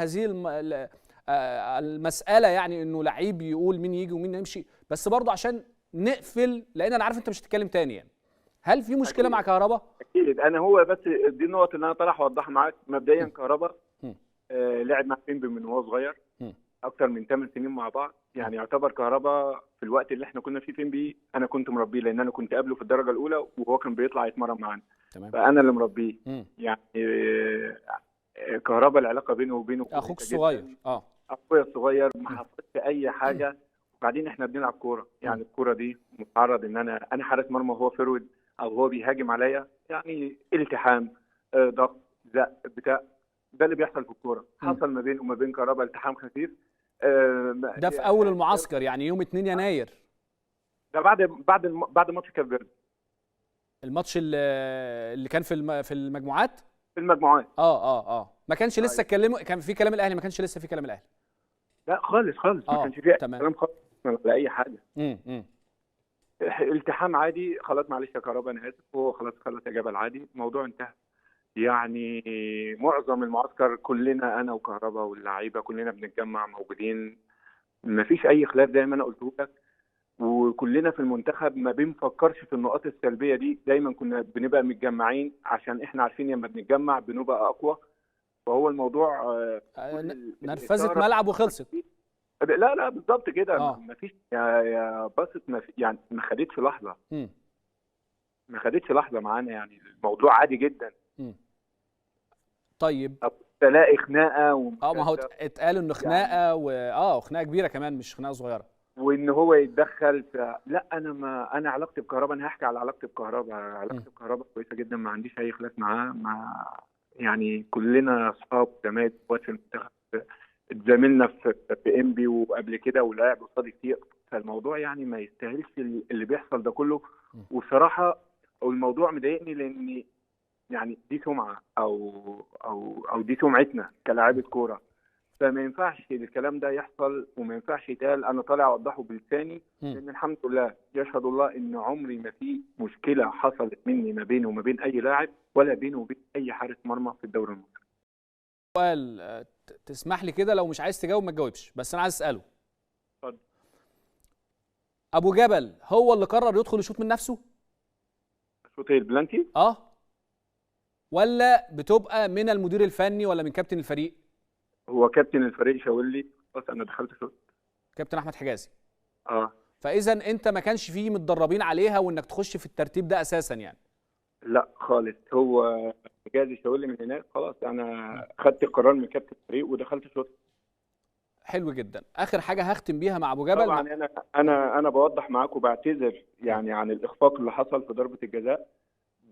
هذه المسالة، يعني انه لعيب يقول مين يجي ومين يمشي، بس برضه عشان نقفل لان انا عارف انت مش هتتكلم تاني، يعني هل في مشكلة مع كهربا؟ اكيد. انا هو بس دي النقط اللي انا طرح اوضحها معاك. مبدئيا كهربا لعب مع انبي من وهو صغير، اكتر من 8 سنين مع بعض، يعني يعتبر كهربا في الوقت اللي احنا كنا فيه في انبي انا كنت مربيه، لان انا كنت قبله في الدرجة الاولى وهو كان بيطلع يتمرن معانا. تمام. فانا اللي مربيه. يعني كهربا العلاقة بينه وبينه اخوك الصغير. اخويا الصغير، ما حصلتش اي حاجة. وبعدين احنا بنلعب كورة، يعني الكورة دي متعرض ان انا حارس مرمى وهو forward او هو بيهاجم عليا، يعني التحام، ضغط، زق، بتاع، ده اللي بيحصل في الكورة. حصل ما بينه وما بين كهربا التحام خفيف. ده في اول المعسكر، يعني يوم 2 يناير. ده بعد ماتش كاب فيردي، الماتش اللي كان في المجموعات. في المجموعات. ما كانش لسه اتكلموا، كان في كلام الاهلي، ما كانش لسه في كلام الاهلي. لا خالص خالص، ما كانش فيه كلام خالص ولا اي حاجة. التحام عادي، خلاص معلش يا كهربا انا اسف، هو خلاص خلص يا جبل عادي، الموضوع انتهى. يعني معظم المعسكر كلنا انا وكهربا واللعيبة كلنا بنتجمع موجودين، ما فيش اي خلاف زي ما انا قلت لك، وكلنا في المنتخب ما بنفكرش في النقاط السلبية دي، دايما كنا بنبقى متجمعين عشان احنا عارفين لما بنتجمع بنبقى اقوى. فهو الموضوع نرفزت ملعب وخلصت. لا لا بالظبط كده. ما فيش يا باسط، ما في يعني، ما خدتش لحظة. ما خدتش لحظة معانا، يعني الموضوع عادي جدا. طيب تلاقي خناقه ما هو اتقال انه خناقه يعني وخناقه كبيرة كمان، مش خناقه صغيرة، وان هو يتدخل. لا انا ما انا علاقتي بكهربا، انا هحكي على علاقتي بكهربا. علاقتي بكهربا كويسة جدا، ما عنديش اي خلاف معاه، مع يعني كلنا اصحاب زمايل في المنتخب، اتزاملنا في انبي وقبل كده ولعب قصادي كتير، فالموضوع يعني ما يستاهلش اللي بيحصل ده كله. وبصراحة الموضوع مضايقني، لان يعني دي سمعه او او او دي سمعتنا كلاعيبه كورة، فما ينفعش الكلام ده يحصل وما ينفعش يتقال. انا طالع اوضحه بلساني، لان الحمد لله يشهد الله ان عمري ما في مشكلة حصلت مني ما بينه وما بين اي لاعب، ولا بينه وبين اي حارس مرمى في الدوري المصري. سؤال تسمح لي كده، لو مش عايز تجاوب ما تجاوبش، بس انا عايز اساله. اتفضل. ابو جبل هو اللي قرر يدخل يشوط من نفسه؟ شوط البلانتي؟ ولا بتبقى من المدير الفني ولا من كابتن الفريق؟ هو كابتن الفريق شاور لي، خلاص انا دخلت شوط. كابتن احمد حجازي. فاذا انت ما كانش فيه متدربين عليها وانك تخش في الترتيب ده اساسا يعني؟ لا خالص، هو حجازي شاور لي من هناك، خلاص انا خدت القرار من كابتن الفريق ودخلت شوط. حلو جدا. اخر حاجة هختم بيها مع ابو جبل، طبعا انا بوضح معاك وبعتذر يعني عن الاخفاق اللي حصل في ضربه الجزاء،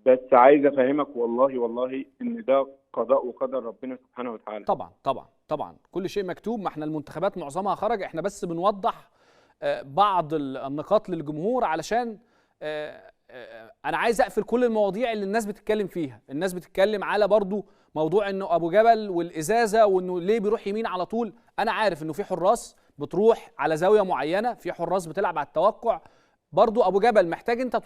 بس عايز افهمك والله والله ان ده قضاء وقدر ربنا سبحانه وتعالى. طبعا طبعا طبعا، كل شيء مكتوب، ما احنا المنتخبات معظمها خرج، احنا بس بنوضح بعض النقاط للجمهور علشان انا عايز اقفل كل المواضيع اللي الناس بتتكلم فيها. الناس بتتكلم على برضو موضوع انه ابو جبل والازازه، وانه ليه بيروح يمين على طول. انا عارف انه في حراس بتروح على زاوية معينة، في حراس بتلعب على التوقع. برضو ابو جبل محتاج انت